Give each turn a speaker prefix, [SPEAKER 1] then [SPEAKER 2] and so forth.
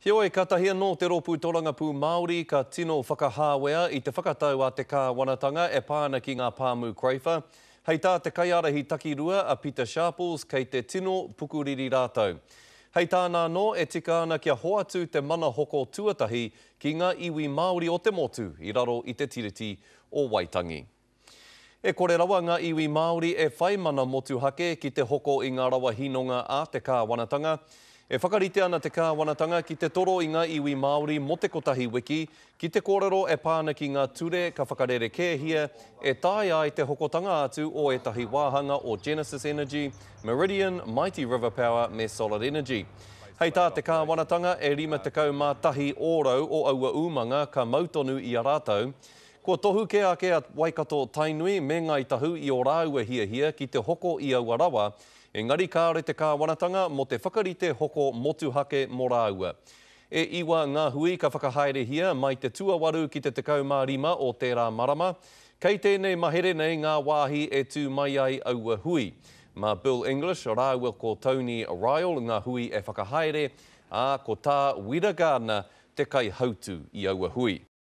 [SPEAKER 1] Heoi, katahi anō te Rōpū Torangapū Māori ka tino whakahāwea i te whakatau a te kāwanatanga e pā ana ki ngā pāmu Craifer. Hei tā te kaiārahi takirua a Pita Sharples kei te tino pukuriri rātou. Hei tāna anō e tika ana kia hoatu te mana hoko tuatahi ki ngā iwi Māori o te motu i raro i te Tiriti o Waitangi. E kore rawa ngā iwi Māori e whai mana motuhake ki te hoko i ngā rawa hinonga a te kāwanatanga. E whakarite ana te kāwanatanga ki te toro i ngā iwi Māori mō te kotahi wiki ki te kōrero e pā ana ki ngā ture ka whakarerekēhia e taea ai te hokotanga atu o ētahi wāhanga o Genesis Energy, Meridian, Mighty River Power me Solid Energy. Hei tā te kāwanatanga e 51 ōrau o aua umanga ka mau tonu i a rātou. Kua tohu kē ake a Waikato Tainui me Ngāi Tahu i ō rāua hiahia ki te hoko i aua rawa, engari kāore te kāwanatanga mō te whakarite hoko motuhake mō rāua. E iwa ngā hui ka whakahaerehia mai te tuawaru ki te 15 o tērā marama. Kei tēnei mahere nei ngā wāhi e tū mai ai aua hui. Mā Bill English rāua ko Tony Ryall ngā hui e whakahaere, ā, ko Tā Wira Gardiner te kaihautū i aua hui.